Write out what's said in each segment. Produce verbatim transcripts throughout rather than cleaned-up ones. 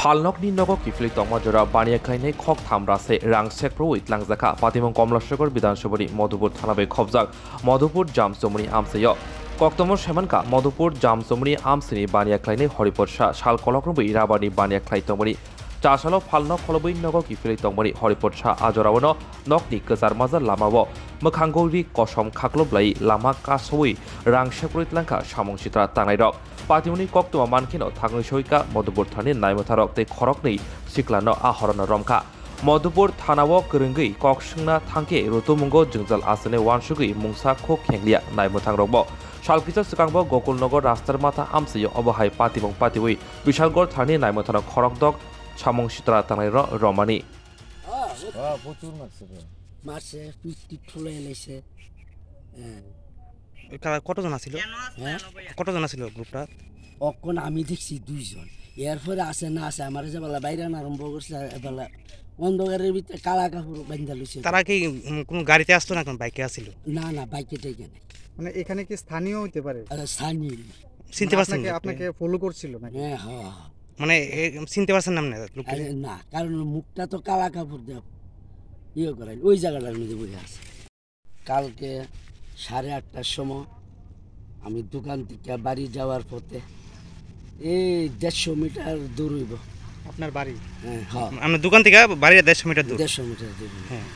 Phalnokni nogo kiphilwi tongma jora baniya khlainai khok tham rase rang sekprwi tlangjakha. Patimung Komlashagar Bidhan Sabhani Madhupur thana bai khobjak Madhupur Jamsomoni amchaio. Koktomo saimankha Madhupur Jamsomoni amchaini baniya khlainai Horipur Sa sal kolok rwbwi rabarni baniya khlai tongmani. Chasalo phalnok kholobwi nogo kiphilwi tongmani Horipur Sa a jorao no nokni kwchar majal lamao mwkhango ri kosom khaklop lai lama kasowi rang sekprwi tlangkha samung sitra tangnairok. Patimungni koktwma mankheno thangwi soika Madhupur thani naimwtharok tei khoroknwi siklano a horono romkha. Madhupur thanao kwrwngwi kok swngna thangkhe rutumungo jwngjal aswknai uansugwi mungsa khuk khenglia naimwthangrokbo. Salkisa swkangbo Gokulnagar Rastar Matha amchaio obo hai patimung patiwi Bishalgarh thani naimwthano khorokdok samung sitra tangnairok romani. হ্যাঁ, প্রচুর মারছে তো। মারছে, পিঠ টিঠ ফুলাই লাইছে। হ্যাঁ। ওই কারা কতজন আছিল? হ্যাঁ? কতজন আছিল গ্রুপটা? অখন আমি দেখছি দুইজন। এরপরে আছে না আছে, আমার যে বেলা বাইরে আনা আরম্ভ করছে, বেলা অন্ধকারের ভিতরে কালা কাপড় বান্ধা লইছে। তারা কি, উম, কোনো গাড়িতে আসতো না, কোনো বাইকে আসছিল? না, না, বাইকে টাইকে নাই। মানে এখানে কি স্থানীয় হইতে পারে? আরে, স্থানীয়। চিনতে মানে পারছেন আপনাকে, না? আপনাকে ফলো করছিল নাকি? হ্যাঁ, হ্যাঁ, হ্যাঁ। মানে, এ, চিনতে পারছেন না আপনি লোককে? আরে না, কারণ মুখটা তো কালা কাপড় দিয়ে ইয়ে করেন, ওই জায়গাটার মধ্যে বসে আছে। কালকে সাড়ে আটটার সময় আমি দোকান থেকে বাড়ি যাওয়ার পথে এই দেড়শো মিটার দূর হইব। আপনার বাড়ি? হ্যাঁ, হ্যাঁ। আপনার দোকান থেকে বাড়ি দেড়শো মিটার দূর? দেড়শো মিটার দূর হইব। হ্যাঁ।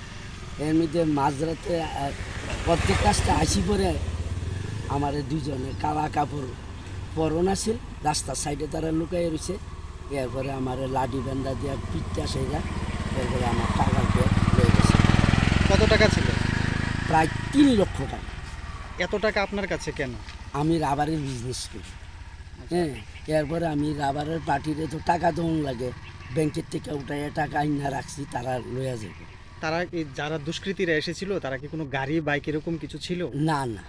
এর মধ্যে মাঝরাতে, আহ, প্রত্যেক কাজটা আসি পরে আমার দুইজনে কালা কাপড় পরন আছিল, রাস্তার সাইডে তারা লুকাই রয়েছে। এরপরে আমার লাঠি বান্ধা দিয়া পিঠটা সেরা, এরপরে আমার টাকার ব্যাগ লয়ে গেছে। কত টাকা ছিল? প্রায় তিন লক্ষ টাকা। এত টাকা আপনার কাছে কেন? আমি রাবারের বিজনেস করি। আচ্ছা। হ্যাঁ, এরপরে আমি রাবারের পার্টিরে তো টাকা দেওয়ান লাগে, ব্যাংকের থেকে উঠাইয়া টাকা আইনা রাখছি, তারা লইয়া যাবে। তারা এই যারা দুষ্কৃতীরা এসেছিল, তারা কি কোনো গাড়ি, বাইক এরকম কিছু ছিল? না, না।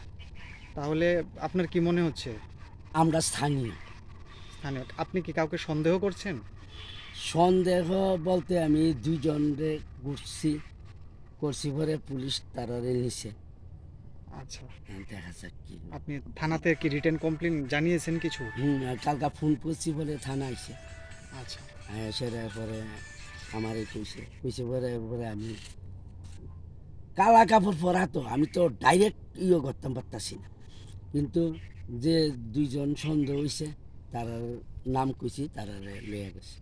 তাহলে আপনার কি মনে হচ্ছে? আমরা স্থানীয়। স্থানীয়। আপনি কি কাউকে সন্দেহ করছেন? সন্দেহ বলতে আমি দুইজনরে ঘুরছি, করছি পরে পুলিশ তারারে নিছে। আচ্ছা। হ্যাঁ, দেখা যাক কি হয়। আপনি থানাতে কি রিটেন কমপ্লেন জানিয়েছেন কিছু? হুম, আর কালকা ফোন করছি বলে থানা আইছে। আচ্ছা। হ্যাঁ, সেটার পরে আমারে কইছে, কইছে পরে, পরে আমি কালা কাপড় পরা তো, আমি তো ডাইরেক্ট ইয়ে করতাম পারতাছি না। কিন্তু যে দুইজন সন্দেহ হইছে, তার নাম কইছি, তারারে লইয়া গেছে।